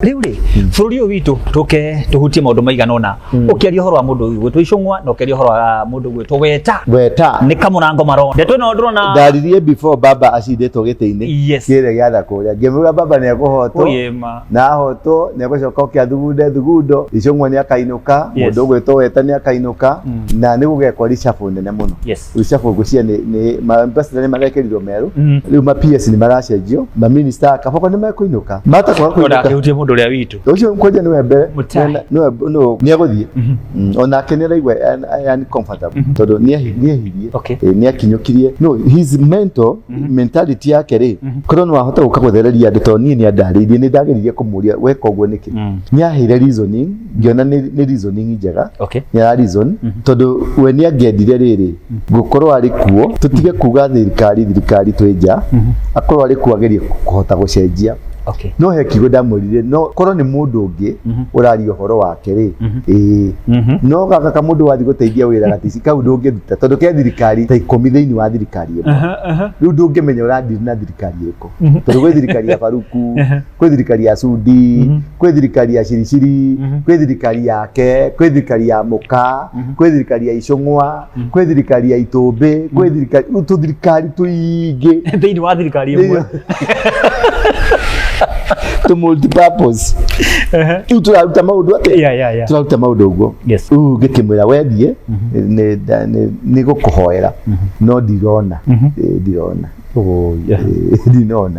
Rĩu rĩ, bũrũri ũyũ witũ, tũke tũhutie maũndũ maigana ũna. Ũkĩaria ũhoro wa mũndũ ũyũ gwĩtwo Icũng'wa na ũkĩaria ũhoro wa mũndũ gwĩtwo Weta, Weta. Nĩ kamũrango marona ndeto ĩno ndĩrona. Ndaririe before baba acindĩtwo gĩtĩ-inĩ kĩrĩa gĩa kũrĩa, ngĩmwĩra baba nĩ ekũhotwo. Ũyĩma. Na ahotwo nĩ egũcoka oke athugunde thugundo. Icũng'wa nĩ akainũka. Mũndũ ũgwĩtwo Weta nĩ akainũka na nĩ gũgekwo reshuffle nene mũno. Reshuffle ngwĩciria nĩ ma ambassador nĩ marekĩrirwo merũ. Rĩu ma PS nĩ maracenjio, ma minister kaboko nĩ mekũinũka, mata kwaga kũinũka. Ndakĩhutie mũndũ ũrĩa witũ. Ũcio kwanja nĩwe mbere. Mutai. Nĩwe nĩ egũthiĩ. Onake nĩ araigua uncomfortable tondũ nĩ ehirie. Nĩ akinyũkirie no his mental mentality yake rĩ, korwo no ahote gũka gũthereria andũ, tondũ niĩ nĩ andarĩirie, nĩ ndageririe kũmũria weka ũguo nĩkĩ. Nĩ aheire reasoning, ngĩona nĩ reasoning njega. Nĩ ara reason tondũ we nĩ angĩendire rĩrĩ gũkorwo arĩ kuo, tũtige kuga thirikari thirikari twĩ nja, akorwo arĩ kuo agerie kũhota gũcenjia. No he kiugo ndamwĩrire, no korwo nĩ mũndũ ũngĩ ũraria ũhoro wake rĩ, ĩĩ, no gaka kamũndũ wathiĩ gũteithia wĩra gatici kau ndũngĩruta, tondũ ke thirikari ta 10 thĩinĩ wa thirikari ĩmwe. Rĩu ndũngĩmenya ũradiri na thirikari ĩrĩkũ, tondũ gwĩ thirikari ya Faruku, kwĩ thirikari ya Sudi, kwĩ thirikari ya Shirishiri, kwĩ thirikari yake, kwĩ thirikari ya Mũka, kwĩ thirikari ya Icũng'wa, kwĩ thirikari ya Itũmbĩ, kwĩ thirikari, rĩu tũthirikari tũingĩ thĩinĩ wa thirikari ĩmwe. Tũ multipurpose. Rĩu tũraruta maũndũ atĩa? Tũraruta maũndũ ũguo. Rĩu ngĩkĩmwĩra wethiĩ nĩ gũkũhoera, no ndirona. Ĩ, ndirona. Oh, yeah. Ĩ, ndinona.